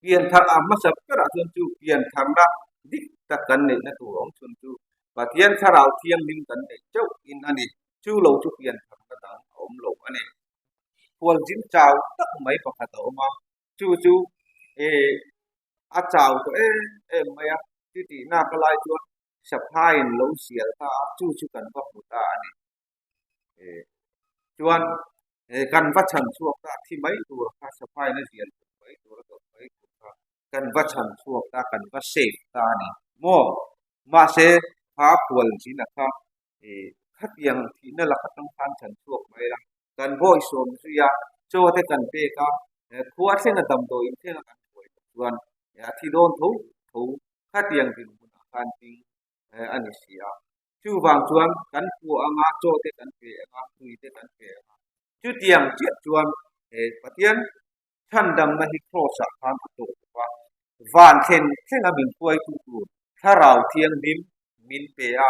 Pianthar a hmasa berah chuan chu piantharna dik tak kan neihna tur awm chhun chu Pathian Thlarau Thianghlim kan neih chauh in a ni. Chu lo chu piantharna dang a awm lo a ni. Khualzin chau tak mai pakhat a awm a, chu chu eh a chau tawh em em mai a, chutihna ka lai chuan saphaiin lo sial ta a, chu chu kan va hmu ta a ni. Eh chuan eh kan va chhan chhuak ta thi mai tur kha saphaiin a zial tum mai tur a dawt mai tur kha kan va chhan chhuak ta kan va save ta a ni maw? Mahse kha khualzina kha eh khatiang thihna laka tang khan chhan chhuak mai la kan bawi sawm zui a, chaw te kan pek a, khua thlenga damdawi in thlenga kan hruai tak chuan a thi dawn tho tho khatiang dinhmunah khan ding a ni si a. Chuvang chuan kan pua anga chaw te kan pe anga tui te kan pe anga chutiang chiah chuan he Pathian chhandamna hi cross ah khan a tawh bawk a, van thlen thlenga min hruaitu tur thlarau thianghlim min pe a,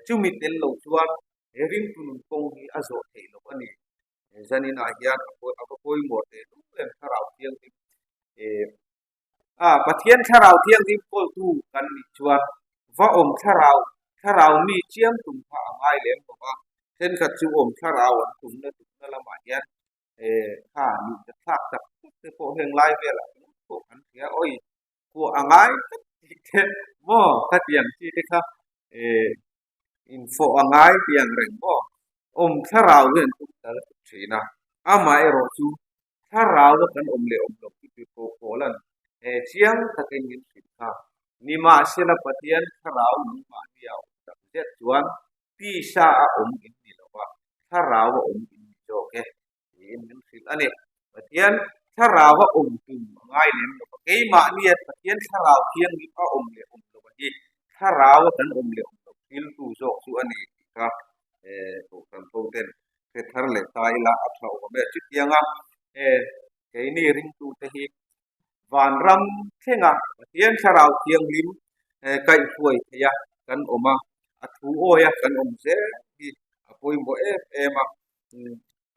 chumi tel lo chuan he ringtu nun kawng hi a zawh theih loh a ni. Zaninah hian a va pawimawh teh lul em thlarau thianghlim a Pathian thlarau thianghlim kawltu kan nih chuan va awm thlarau thlarau mi chiam tum kha a ngai lem lo va, thenkhat chu awm thlarau an tumna tumna lamah hian eh kha nuih ta thlak tak tak te pawh heng lai velah ringawt pawh kan hria awi kuah a ngai tlat tih te maw khatiang chi te kha eh infawh a ngai tih ang reng maw awm thlarau hi an tum ta lutuk thin a amaherawh chu thlarau a kan awm leh awm loh chu tih pawh pawh lan eh chiang takin min hrilh kha nimahsela Pathian thlarau nangmahni a awm tak zet chuan Tisa a awm in ni lo va, thlarau a awm in ni zawk e, tiin min hrilh a ni. Pathian thlarau a awm tum a ngai lem lo va, keimahnia Pathian thlarau thianghlim a awm leh awm lo hi thlarau a kan awm leh awm loh thiltu zawk chu a ni tih kha Kohhran hoten hre thar leh ta ila a tha awm e. Chutianga keini ringtute hi Vanram thlenga Pathian Thlarau Thianghlim kaihhruai theia kan awm a, a thu awia kan awm zel hi a pawimawh em em a.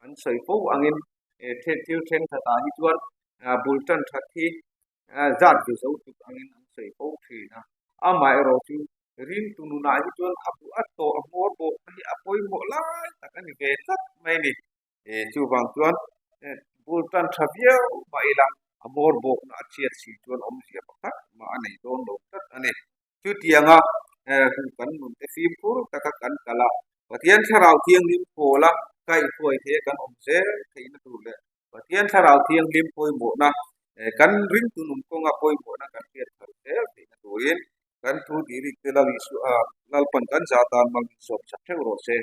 An sawi fo angin thil thenkhatah hi chuan bul tan that hi zat ve zo tuk angin an sawi fo thin a. Amaherawh chu ringtu nunah hi chuan a bu a tawh a hmawr bawk hi a pawimawh lai tak a ni ve tlat mai a ni. Eh chuvang chuan eh bul tan tha viau mah ila a hmawr bawkna a chhiat si chuan awmzia pakhat mah a nei dawn lo tlat a ni. Chutianga eh huh kan nun te fimkhur taka kan kal a, Pathian Thlarau Thianghlim pawla kaihhruai theia kan awm zel theihna tur leh Pathian Thlarau Thianghlim pawimawhna eh kan ringtu nun kawnga pawimawhna kan hriat thar zel theihna turin kan thu tih rik te Lal Isua Lalpan kan zah tan mal min sawm chak theuh rawh se.